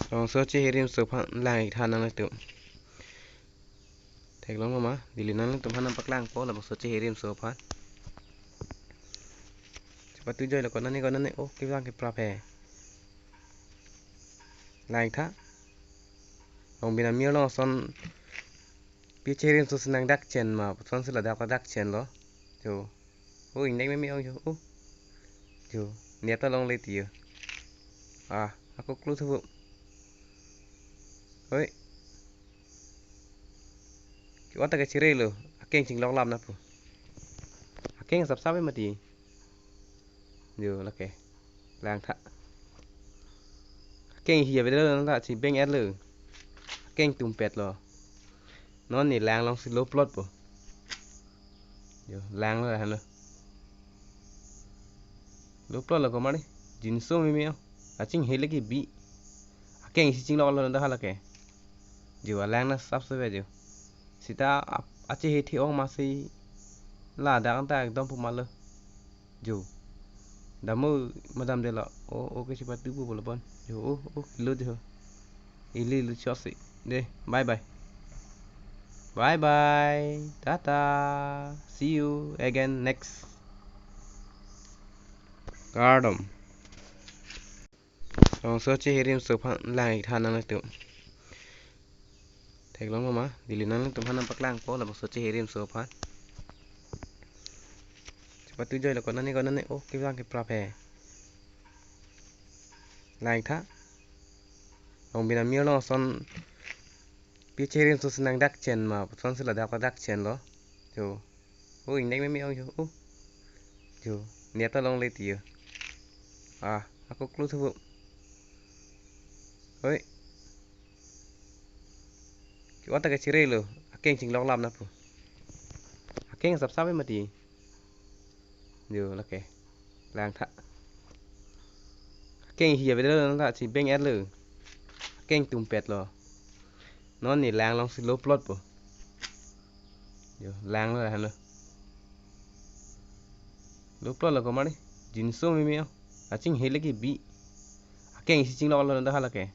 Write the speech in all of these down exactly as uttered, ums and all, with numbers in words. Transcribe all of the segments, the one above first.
Labangso cheherimso aphan lang-ik tha nanglitum. Theklong mama, dili nanglitum aphan nangpaklangpo labangso cheherimso aphan. Chepatu joilo konane konane, oh, kevang keprap he. Lang-ik tha. Longbin amir along ason pi cheherimso si nangdakchen ma, puson si ladak ladakchenlo. Jo. Oh, ingnek meme ong jo. Oh. Jo. Niat ta longle ti jo. Ah, ako klo thubu. Oi. Ki-ot ta kachere lo. Akeng chinglok lam na pu. Akeng sapsap mati. Jo, lake. Lang tha. Akeng hi avedetlo nang ta chibeng-etlo. Akeng tumpetlo. Non ne lang alongsi loplotpo. Jo, langlo lahenlo. Loplotlo komari. Jinso meme o. Achinghe le kebi. Akeng isi chingloklo nang ta halake. Jo, alang na sapsap ave jo. Seta ap-, achehe thi-ong masi ladak ta ekdom pu malo. Jo. Damo madam delo. Oh, oh, ke chepatu pu bolo bon. Jo, oh, oh, lo jo. Ili lo chosi. De, bye bye. Bye bye. Tata. See you again next. Kardom. Labangso cheherimso aphan lang-ik tha nanglitum. Theklong mama, dili nanglitum aphan nangpaklangpo labangso cheherimso aphan. Chepatu joilo konane konane, oh, kevang keprap he. Lang-ik tha. Longbin amir along ason pi cheherimso si nangdakchen ma, puson si ladak ladakchenlo. Jo. Oh, ingnek meme ong jo. Oh. Jo. Niat ta longle ti jo. Ah, ako klo thubu. Oi. Ki-ot ta kachere lo. Akeng chinglok lam na pu. Akeng sapsap mati. Jo, lake. Lang tha. Akeng hi avedetlo nang ta chibeng-etlo. Akeng tumpetlo. Non ne lang alongsi loplotpo. Jo, langlo lahenlo. Loplotlo komari. Jinso meme o. Achinghe le kebi. Akeng isi chingloklo nang ta halake.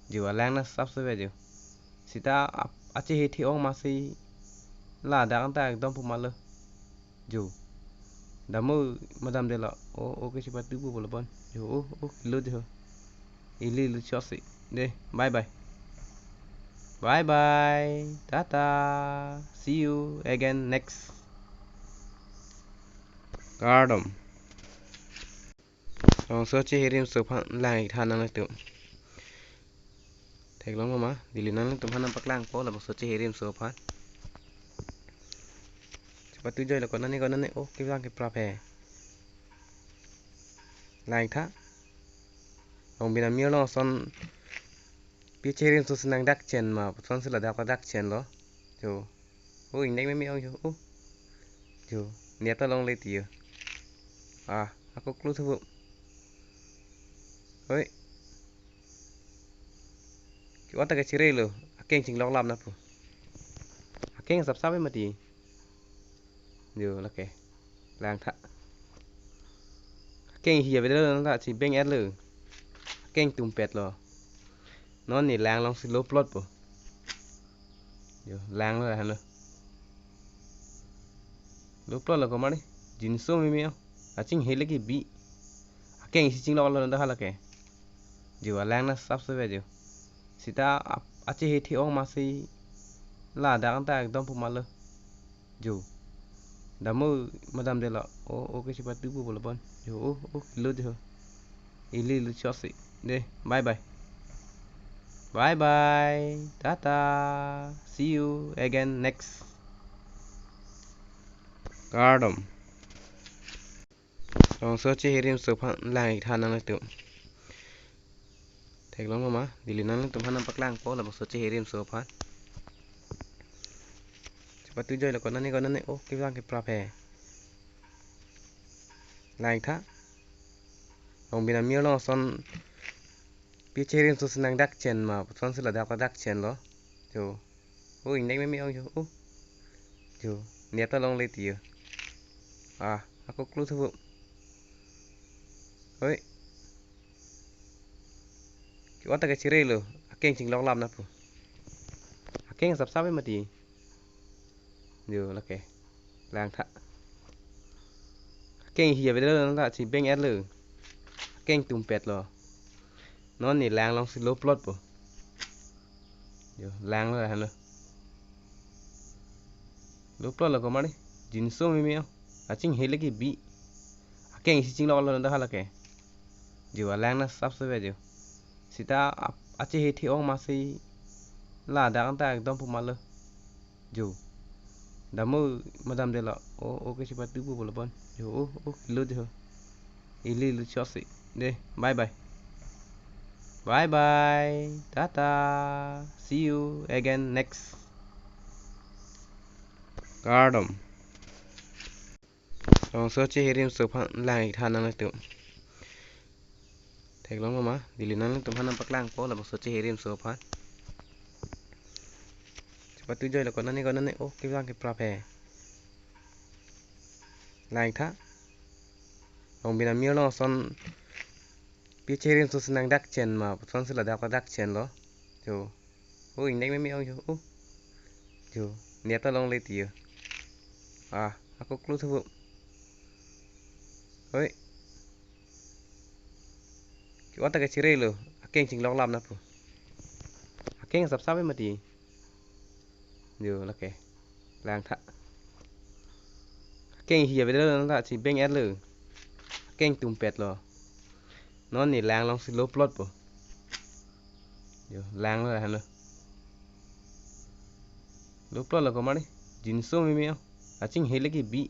Jo, alang na sapsap ave jo. Seta ap-, achehe thi-ong masi ladak ta ekdom pu malo. Jo. Damo madam delo. Oh, oh, ke chepatu pu bolo bon. Jo, oh, oh, lo jo. Ili lo chosi. De, bye bye. Bye bye. Tata. See you again next. Kardom. Labangso cheherimso aphan lang-ik tha nanglitum. Theklong mama, dili nanglitum aphan nangpaklangpo labangso cheherimso aphan. Chepatu joilo konane konane, oh, kevang keprap he. Lang-ik tha. Longbin amir along ason pi cheherimso si nangdakchen ma, puson si ladak ladakchenlo. Jo. Oh, ingnek meme ong jo. Oh. Jo. Niat ta longle ti jo. Ah, ako klo thubu. Oi. Ki-ot ta kachere lo. Akeng chinglok lam na pu. Akeng sapsap mati. Jo, lake. Lang tha. Akeng hi avedetlo nang ta chibeng-etlo. Akeng tumpetlo. Non ne lang alongsi loplotpo. Jo, langlo lahenlo. Loplotlo komari. Jinso meme o. Achinghe le kebi. Akeng isi chingloklo nang ta halake. Jo, alang na sapsap ave jo. Seta ap-, achehe thi-ong masi ladak ta ekdom pu malo. Jo. Damo madam delo. Oh, oh, ke chepatu pu bolo bon. Jo, oh, oh, lo jo. Ili lo chosi. De, bye bye. Bye bye. Tata. See you again next. Kardom. Labangso cheherimso aphan lang-ik tha nanglitum. Theklong mama, dili nanglitum aphan nangpaklangpo labangso cheherimso aphan. Chepatu joilo konane konane, oh, kevang keprap he. Lang-ik tha. Longbin amir along ason pi cheherimso si nangdakchen ma, puson si ladak ladakchenlo. Jo. Oh, ingnek meme ong jo. Oh. Jo. Niat ta longle ti jo. Ah, ako klo thubu. Oi. Ki-ot ta kachere lo, akeng chinglok lam na pu. Akeng sap sap mati. Jo, lake. Lang tha. Akeng hi avedetlo, nang ta chibeng-etlo. Akeng tumpet lo. Non ne lang alongsi lo plot po. Jo, lang lo, han lo. Lo plot lo komari. Jinso mimi o. Achinghe le ke bi. Akeng isi chinglok lo, nang ta halake. Jo, alang na sap sap jo. Sita ap-, achehe the-ong masi ladak anta ekdom pu malo. Jo. Damo madam de lo. O, o ke chipatu pu bolo bon. Jo, o, o, kilo jo. Ili lu chosi. De, bye bye. Bye bye. Tata. See you again next. Kardom. Labangso cheherim so aphan lang-ik tha nanglitum. Theklong ma, dili nanglitum aphan nangpaklangpo labangso cheherim so aphan. Chipatu joilo konane konane, o, kevang keprap he. Lang-ik tha. Long bin amir along ason pi cheherim so si nangdak chen ma, puson si ladak ladak chen lo. Jo. O, ingnek meme ong jo. O. Jo, net ta longle ti jo. Ah, ako klo thubu. Oi. Ki-ot ta kachere lo, akeng chinglok lam na pu. Akeng sap sap mati. Jo, lake. Lang tha. Akeng hi avedetlo, nang ta chibeng-etlo. Akeng tumpet lo. Non ne lang alongsi lo plot po. Jo, lang lo, han lo. Lo plot lo komari. Jinso mimi o. Achinghe le ke bi.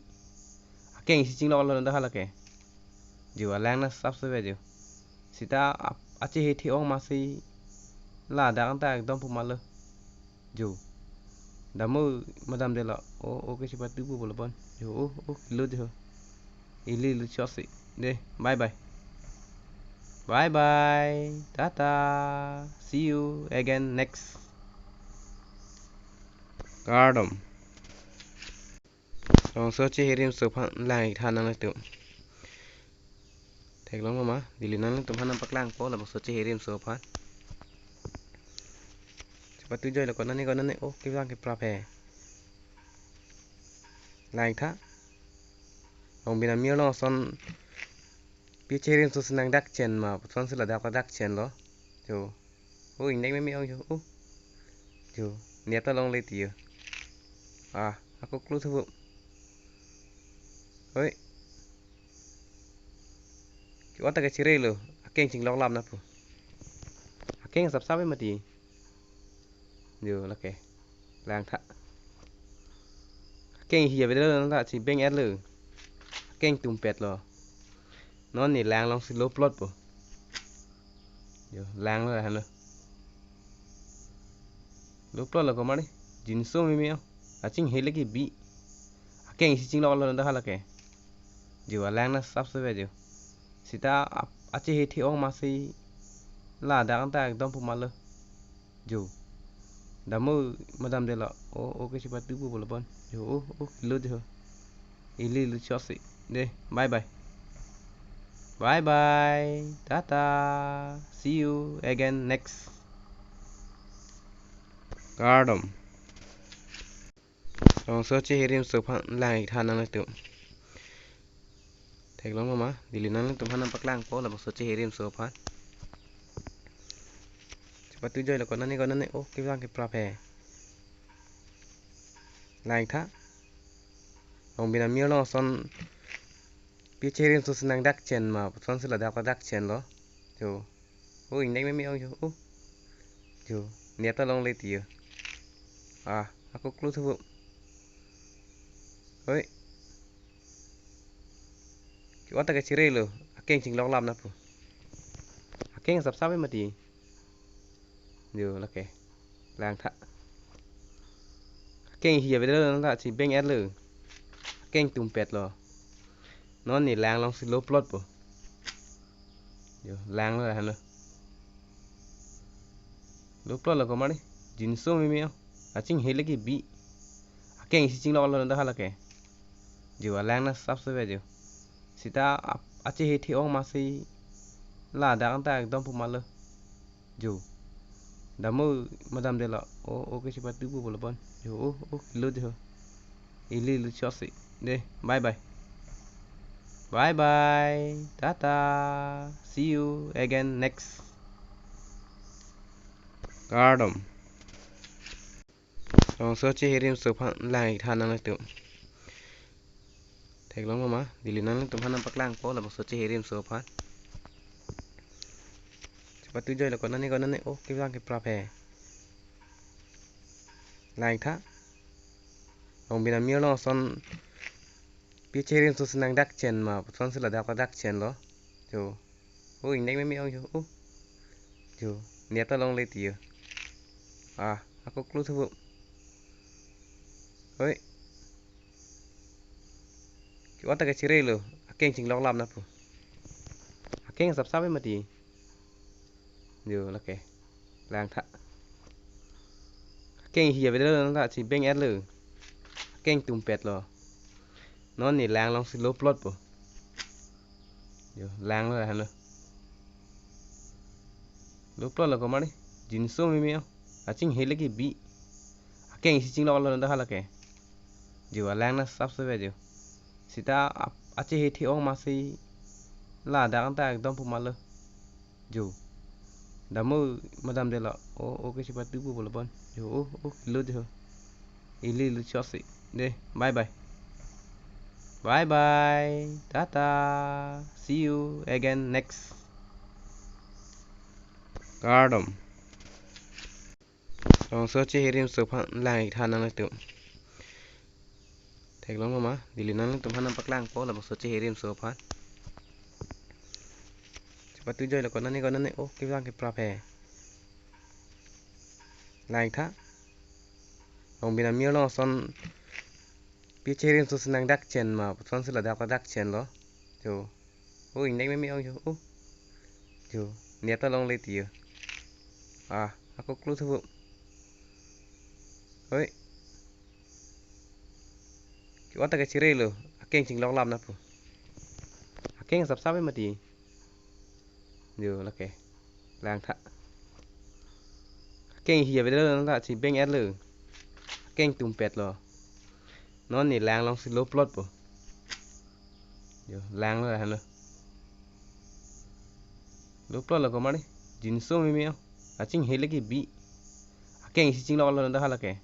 Akeng isi chinglok lo, nang ta halake. Jo, alang na sap sap jo. Sita ap-, achehe the-ong masi ladak anta ekdom pu malo. Jo. Damo madam de lo. O, o ke chipatu pu bolo bon. Jo, o, o, kilo jo. Ili lu chosi. De, bye bye. Bye bye. Tata. See you again next. Kardom. Labangso cheherim so aphan lang-ik tha nanglitum. Theklong ma, dili nanglitum aphan nangpaklangpo labangso cheherim so aphan. Chipatu joilo konane konane, o, kevang keprap he. Lang-ik tha. Long bin amir along ason pi cheherim so si nangdak chen ma, puson si ladak ladak chen lo. Jo. O, ingnek meme ong jo. O. Jo, net ta longle ti jo. Ah, ako klo thubu. Oi. Ki-ot ta kachere lo, akeng chinglok lam na pu. Akeng sap sap mati. Jo, lake. Lang tha. Akeng hi avedetlo, nang ta chibeng-etlo. Akeng tumpet lo. Non ne lang alongsi lo plot po. Jo, lang lo, han lo. Lo plot lo komari. Jinso mimi o. Achinghe le ke bi. Akeng isi chinglok lo, nang ta halake. Jo, alang na sap sap jo. Sita ap-, achehe the-ong masi ladak anta ekdom pu malo. Jo. Damo madam de lo. O, o ke chipatu pu bolo bon. Jo, o, o, kilo jo. Ili lu chosi. De, bye bye. Bye bye. Tata. See you again next. Kardom. Labangso cheherim so aphan lang-ik tha nanglitum. Theklong ma, dili nanglitum aphan nangpaklangpo labangso cheherim so aphan. Chipatu joilo konane konane, o, kevang keprap he. Lang-ik tha. Long bin amir along ason pi cheherim so si nangdak chen ma, puson si ladak ladak chen lo. Jo. O, ingnek meme ong jo. O. Jo, net ta longle ti jo. Ah, ako klo thubu. Oi. Ki-ot ta kachere lo, akeng chinglok lam na pu. Akeng sap sap mati. Jo, lake. Lang tha. Akeng hi avedetlo, nang ta chibeng-etlo. Akeng tumpet lo. Non ne lang alongsi lo plot po. Jo, lang lo, han lo. Lo plot lo komari. Jinso mimi o. Achinghe le ke bi. Akeng isi chinglok lo, nang ta halake. Jo, alang na sap sap jo. Sita ap-, achehe the-ong masi ladak anta ekdom pu malo. Jo. Damo madam de lo. O, o ke chepatu pu bolo bon. Jo, o, o, lo jo. Ili lo chot si. De, bye bye. Bye bye. Tata. See you again next. Kardom. Rongso cheherim so aphan lang-ik tha nanglitum. Theklong ma, dili nanglitum aphan nangpaklangpo labangso cheherim so aphan. Chepatu joi lo konane konane, o, kevang keprap he. Lang-ik tha. Ong bina mir lo son pi cheherim so si nangdak chen ma, son si ladak ladak chen lo. Jo. O, ingnek meme ong jo. O. Jo. Niat ta longle ti jo. Ah, ako klo thubo. Oi. Ki ota ke chire lo. Akeng chinglok lam na pu. Akeng sap sap mati. Jo, lake. Lang tha. Akeng hi avedetlo ta chibeng-et lo. Akeng tumpet lo. Non ne lang long si lo plot po. Jo, lang lo han lo. Lo plot lo komari. Jinso meme o. Achinghe lagi bi. Akeng isi chinglok lo nang hala ke. Jo, alang na sap sap jo. Sita ap-, achehe thi ong masi ladak ta ekdom pu ma lo. Jo. Damo madam de lo. O, o ke chepatu pu bolo bon. Jo, o, o, lo jo. Ili lo chot si. De, bye bye. Bye bye. Tata. See you again next. Kardom. Rongso cheherim so aphan lang-ik tha nanglitum. Theklong ma, dili nanglitum aphan nangpaklangpo labangso cheherim so aphan. Chepatu joi lo konane konane, o, kevang keprap he. Lang-ik tha. Ong bina mir lo son pi cheherim so si nangdak chen ma, son si ladak ladak chen lo. Jo. O, ingnek meme ong jo. O. Jo. Niat ta longle ti jo. Ah, ako klo thubo. Oi. Ki ota ke chire lo. Akeng chinglok lam na pu. Akeng sap sap mati. Jo, lake. Lang tha. Akeng hi avedetlo ta chibeng-et lo. Akeng tumpet lo. Non ne lang long si lo plot po. Jo, lang lo han lo. Lo plot lo komari. Jinso meme o. Achinghe lagi bi. Akeng isi chinglok lo nang hala ke.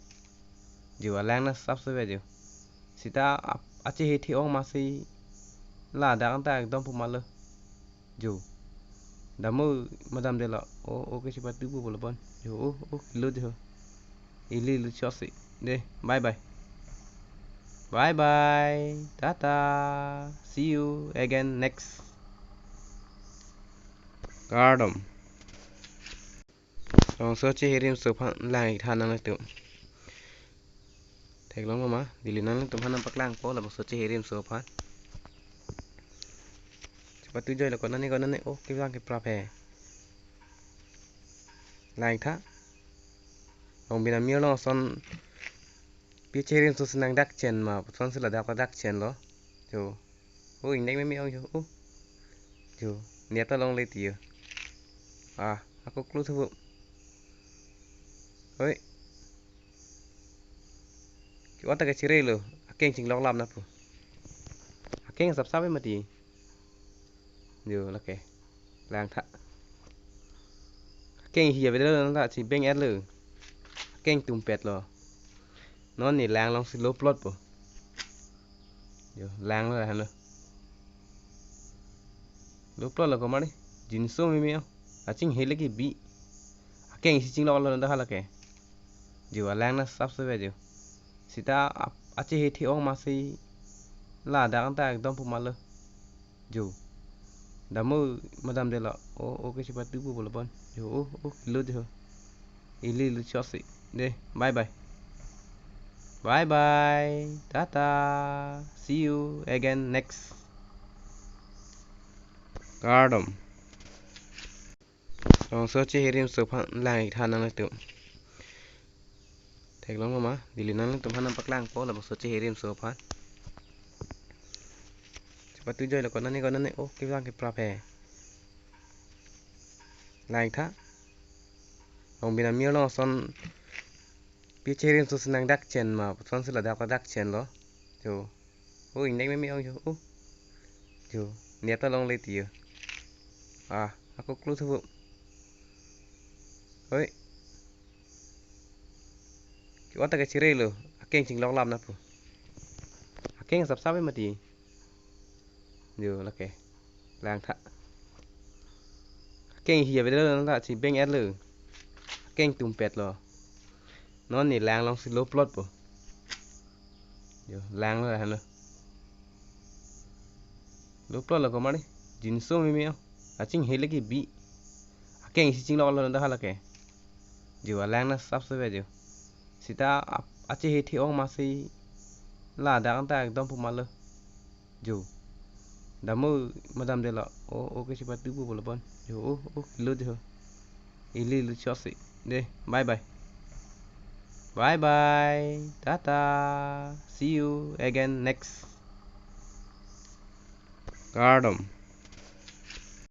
Jo, alang na sap sap jo. Sita ap-, achehe thi ong masi ladak ta ekdom pu ma lo. Jo. Damo madam de lo. O, o ke chepatu pu bolo bon. Jo, o, o, lo jo. Ili lo chot si. De, bye bye. Bye bye. Tata. See you again next. Kardom. Rongso cheherim so aphan lang-ik tha nanglitum. Theklong ma, dili nanglitum aphan nangpaklangpo labangso cheherim so aphan. Chepatu joi lo konane konane, o, kevang keprap he. Lang-ik tha. Ong bina mir lo son pi cheherim so si nangdak chen ma, son si ladak ladak chen lo. Jo. O, ingnek meme ong jo. O. Jo. Niat ta longle ti jo. Ah, ako klo thubo. Oi. Ki ota ke chire lo. Akeng chinglok lam na pu. Akeng sap sap mati. Jo, lake. Lang tha. Akeng hi avedetlo ta chibeng-et lo. Akeng tumpet lo. Non ne lang long si lo plot po. Jo, lang lo han lo. Lo plot lo komari. Jinso meme o. Achinghe lagi bi. Akeng isi chinglok lo nang hala ke. Jo, alang na sap sap jo. Sita ap-, achehe thi ong masi ladak ta ekdom pu ma lo. Jo. Damo madam de lo. O, o ke chepatu pu bolo bon. Jo, o, o, lo jo. Ili lo chot si. De, bye bye. Bye bye. Tata. See you again next. Kardom. Rongso cheherim so aphan lang-ik tha nanglitum. Theklong ma, dili nanglitum aphan nangpaklangpo labangso cheherim so aphan. Chepatu joi lo konane konane, o, kevang keprap he. Lang-ik tha. Longbin amir along ason pi cherim so sinang dak chen ma, puson sila dak dak chen lo. Jo. O, ingnek meme ong jo. O. Jo. Niat ta longle ti jo. Ah, ako clue thubu. Oi. Ki-ot ta kachere lo. Akeng chinglok lam na pu. Akeng sapsap mati. Jo, lake. Lang tha. Akeng hi avedetlo, nang ta chibeng-etlo. Akeng tumpet lo. Non ne lang alongsi lo plot po. Jo, lang lo, lang lo. Lo plot lo komari. Jinso meme o. Achinghe le ke bi. Akeng isi chinglok lo dah lake. Jo, alang na sapsap ve jo. Sita ap-, achehe thi-ong masi ladak ta ekdom pu ma lo. Jo. Dam o, madam de lo. O, o, ke sipa tubu bolo pon. Jo, o, o, lo jo. Ili lo chosi. De, bye bye. Bye bye. Tata. See you again next. Kardom.